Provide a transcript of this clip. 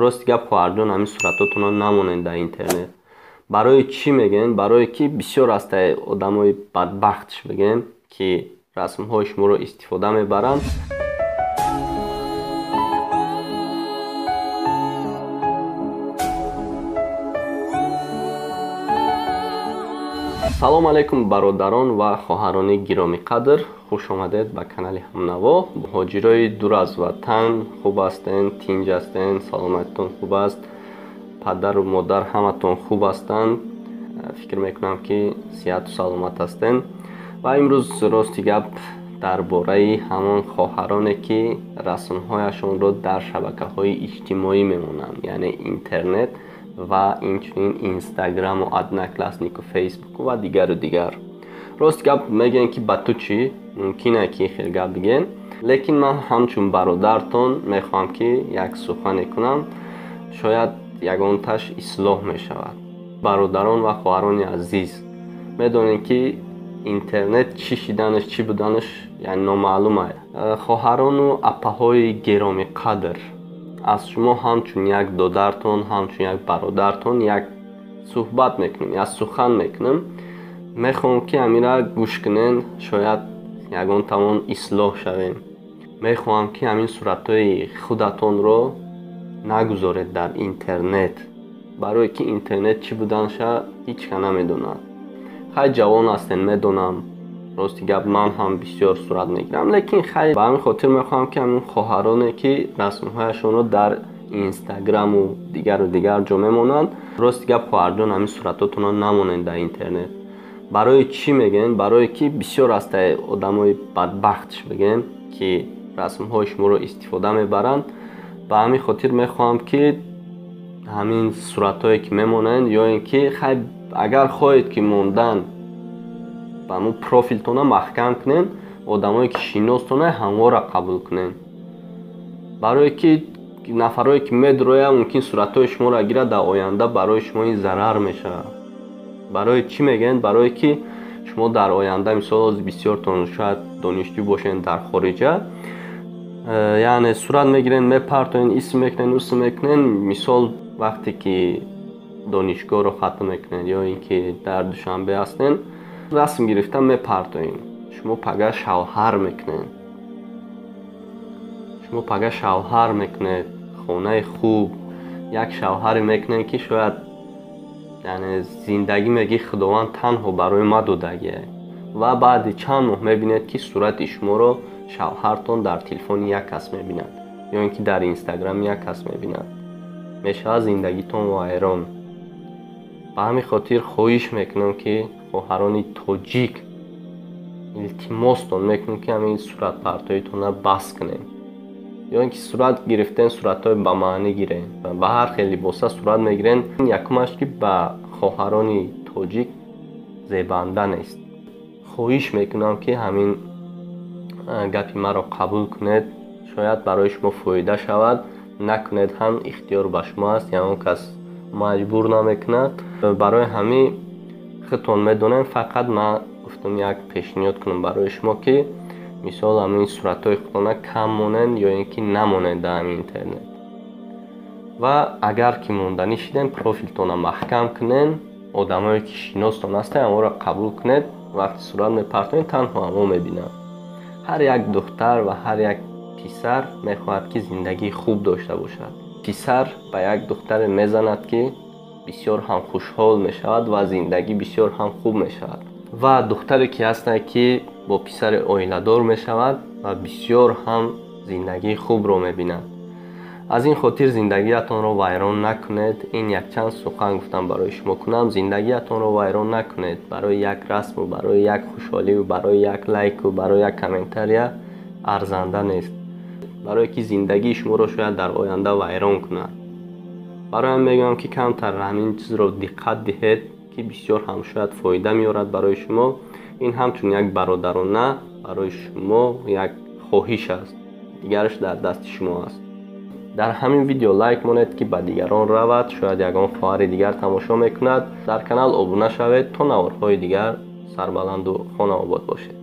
Рости гап, хоҳарҷон, ҳамин суратотонро намонед дар интернет. Барои чӣ мегӯем? Барое ки бисёр ҳастаи одамои бадбахтш бигӯем, ки расмҳои шуморо истифода мебаранд. Салом алейкум, бародарон ва хоҳарони гиромиқадр, хуш омадед ба канали Ҳамнаво. Муҳоҷирои дур аз ватан хуб ҳастен, тинҷ ҳастен, саломатитон хуб аст, падару модар ҳаматон хуб ҳастанд. Фикр мекунам, ки сиҳату саломат ҳастен. Ва имрӯз, рости гап, дар бораи ҳамон хоҳароне, ки расмҳояшонро дар шабакаҳои иҷтимоӣ мемонанд, яъне интернет ва инчунин Инстаграму Однокласснику Фейсбуку ва дигару дигар. Рост гап, мегӯем, ки ба ту чӣ? Мумкин ки хел гап бигӯем, лекин ман ҳамчун бародартон мехоҳам, ки як сухане кунам, шояд ягонташ ислоҳ мешавад. Бародарон ва хоҳарони азиз, медонем, ки интернет чӣ шиданаш, чӣ буданаш, яъне номаълум аст. Хоҳарону апаҳои гиромиқадр, аз шумо ҳамчун як додартон, ҳамчун як бародартон як суҳбат мекунем, як сухан мекунем. Мехоҳам, ки ҳамира гӯш кунен, шояд ягон тавон ислоҳ шавем. Мехоҳам, ки ҳамин суратҳои худатонро нагузоред дар интернет, барое ки интернет чӣ буданаша ҳеҷ ка намедонад. Хай, ҷавон ҳастен, медонам. Рости гап, ман ҳам бисёр сурат мегирам, лекин хай, ба ҳамин хотир мехоҳам, ки ҳамин хоҳароне, ки расмҳояшонро дар Инстаграму дигару дигар ҷо мемонанд, рости гап, хоҳарҷон, ҳамин суратотонро намонед дар интернет. Барои чӣ мегӯем? Барое ки бисёр ҳастаи одамои бадбахтш бигӯем, ки расмҳои шуморо истифода мебаранд. Ба ҳамин хотир мехоҳам, ки ҳамин суратҳое, ки мемонанд, ё ин ки хай, агар хоҳед, ки мондан, ба ҳамун профилтона маҳкам кунен, одамое, ки шиностона, ҳамвора қабул кунен, барое ки нафарое, ки медрояд, мумкин суратҳои шуморо гирад, дар оянда барои шумо ин зарар мешавад. Барои чӣ мегӯянд? Барое ки шумо дар оянда, мисол, бисёртон шояд донишҷӯ бошед дар хориҷа, яъне сурат мегирен, мепартоен, исм мекунен, усм мекунен. Мисол, вақте ки донишгоҳро хатм мекунед ё ин ки дар Душанбе ҳастен, расм гирифта мепартоем, шумо пага шавҳар мекунед, шумо пага шавҳар мекунед, хонаи хуб, як шавҳаре мекунед, ки шояд, яъне, зиндагӣ мегӣ, Худованд танҳо барои ма додагия. Ва баъди чанд моҳ мебинед, ки сурати шуморо шавҳартон дар телефони як кас мебинад ё ин ки дар Инстаграми як кас мебинад. Мешавад зиндагитон вайрон. Ба ҳамин хотир хоҳиш мекунам, ки хоҳарони тоҷик, илтимостон мекунем, ки ҳамин суратпартоитонро бас кунем, ё ин ки сурат гирифтен, суратҳои ба маънӣ гирен. Ба ҳар хел либоса сурат мегирен. Якумаш, ки ба хоҳарони тоҷик зебанда нест. Хоҳиш мекунам, ки ҳамин гапи маро қабул кунед, шояд барои шумо фоида шавад. Накунед ҳам, ихтиёр ба шумо аст, ягон кас маҷбур намекунад. Барои ҳамин худтон медонем. Фақат ман гуфтам, як пешниҳод кунам барои шумо, ки мисол, ҳамин суратҳои худтона кам монед ё ин ки намонед дар ҳамин интернет. Ва агар ки монданӣ шидем, профилтонро маҳкам кунен, одамое, ки шиностон ҳастанд, ҳамонро қабул кунед. Вақти сурат мепартоед, танҳо ҳамон мебинанд. Ҳар як духтар ва ҳар як писар мехоҳад, ки зиндагии хуб дошта бошад. Писар ба як духтаре мезанад, ки бисёр ҳам хушҳол мешавад ва зиндагӣ бисёр ҳам хуб мешавад, ва духтаре, ки ҳастанд, ки бо писари оиладор мешавад ва бисёр ҳам зиндагии хубро мебинад. Аз ин хотир зиндагиятонро вайрон накунед. Ин якчанд сухан гуфтам барои шумо кунам. Зиндагиятонро вайрон накунед барои як расму барои як хушҳолию барои як лайку барои як комментария. Арзанда нест, барое ки зиндагии шуморо шояд дар оянда вайрон кунад. Барои ҳам мегӯям, ки камтар ҳамин чизро диққат диҳед, ки бисёр ҳам шояд фоида меорад барои шумо. Ин ҳамчун як бародарона барои шумо як хоҳиш аст, дигараш дар дасти шумо аст. Дар ҳамин видео лайк монед, ки ба дигарон равад, шояд ягон хоҳари дигар тамошо мекунад. Дар канал обуна шавед то наворҳои дигар. Сарбаланду хонаобод бошед.